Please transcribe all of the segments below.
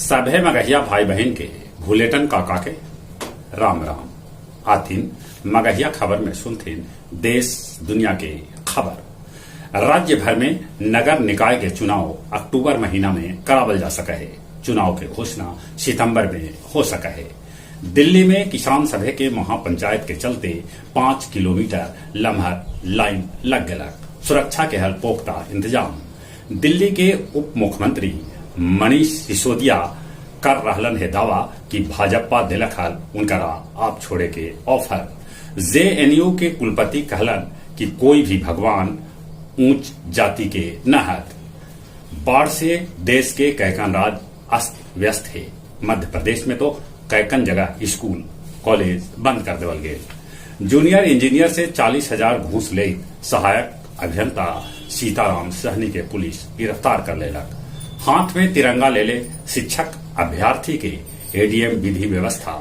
सभे मगहिया भाई बहिन के भुलेटन काका के राम राम। आथिन मगहिया खबर में सुनथिन देश दुनिया के खबर। राज्य भर में नगर निकाय के चुनाव अक्टूबर महीना में करावल जा सके हे। चुनाव के घोषणा सितंबर में हो सके हे। दिल्ली में किसान सभे के महापंचायत के चलते 5 किलोमीटर लम्हर लाइन लग गेलक। सुरक्षा के हल पुख्ता इंतजाम। दिल्ली के उप मुख्यमंत्री मनीष सिसोदिया कर रहलन हे दावा कि भाजपा देलक हल उनकरा आप छोड़े के ऑफर। जेएनयू के कुलपति कहलन कि कोई भी भगवान ऊंच जाति के न हथ। बाढ़ से देश के कैकन राज्य अस्त व्यस्त हे। मध्य प्रदेश में तो कैकन जगह स्कूल कॉलेज बंद कर देवल गेल। जूनियर इंजीनियर से 40,000 घूस लेत सहायक अभियंता सीताराम सहनी के पुलिस गिरफ्तार कर लेलक। हाथ में तिरंगा लेले शिक्षक अभ्यर्थी के एडीएम विधि व्यवस्था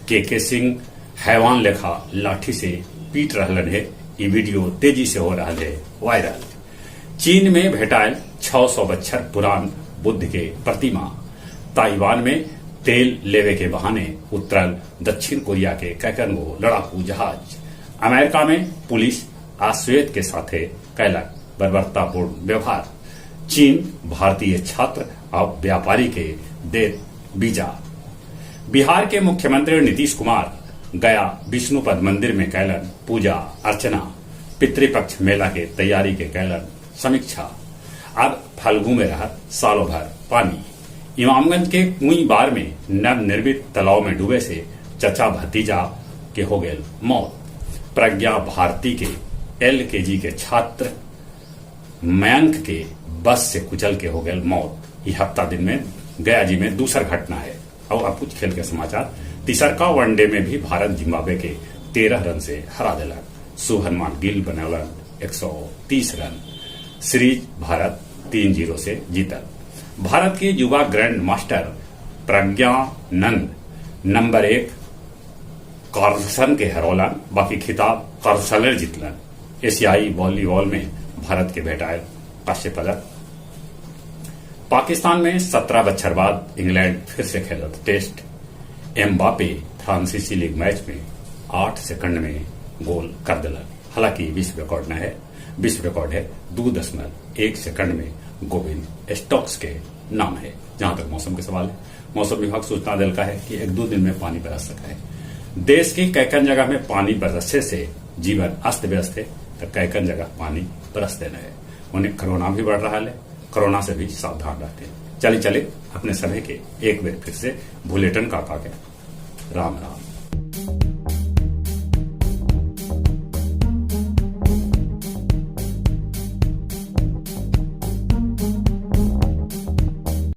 के सिंह हैवान लेखा लाठी से पीट रहलन हे। ई वीडियो तेजी से हो रहा है वायरल। चीन में भेटायल 600 बच्छर पुरान बुद्ध के प्रतिमा। ताइवान में तेल लेवे के बहाने उतरल दक्षिण कोरिया के कैकन गो लड़ाकू जहाज। अमेरिका में पुलिस अश्वेत के साथे कैलक बर्बरतापूर्ण व्यवहार। चीन भारतीय छात्र और व्यापारी के दे वीजा। बिहार के मुख्यमंत्री नीतीश कुमार गया विष्णुपद मंदिर में कैलन पूजा अर्चना। पितृपक्ष मेला के तैयारी के कैलन समीक्षा। अब फल्गु में रहत सालों भर पानी। इमामगंज के कुई बार में नवनिर्मित तालाब में डूबे से चचा भतीजा के हो गए मौत। प्रज्ञा भारती के एलकेजी के छात्र मयंक के बस से कुचल के हो गए मौत। ये हफ्ता दिन में गया जी में दूसरा घटना है। और अब कुछ खेल के समाचार। तीसरका वनडे में भी भारत जिम्बाब्वे के 13 रन से हरा दिलक। शुभमन गिल बनौलन 130 रन। सीरीज भारत 3-0 से जीतल। भारत के युवा grand master Praggnanandhaa number 1 Carlsen के हरौलन, बाकी खिताब कार्लसने जीतलन। एशियाई वॉलीबॉल में भारत के भेटायल कांस्य पदक। पाकिस्तान में 17 बच्छर बाद इंग्लैंड फिर से खेलत टेस्ट। एम्बापे फ्रांसीसी लीग मैच में 8 सेकंड में गोल कर दिलक। हालांकि विश्व रिकॉर्ड न है, विश्व रिकॉर्ड है 2.1 सेकंड में गोविंद स्टोक्स के नाम है। जहां तक मौसम के सवाल है, मौसम विभाग सूचना दिलका है कि 1-2 दिन में पानी बरस सका है। देश के कैकन जगह में पानी बरसने से जीवन अस्त व्यस्त है, तो कैकन जगह पानी बरस देना है। उन्हें कोरोना भी बढ़ रहा है, कोरोना से भी सावधान रहते हैं। चले चले अपने सभी के एक बार फिर से भुलेटन काका के राम राम।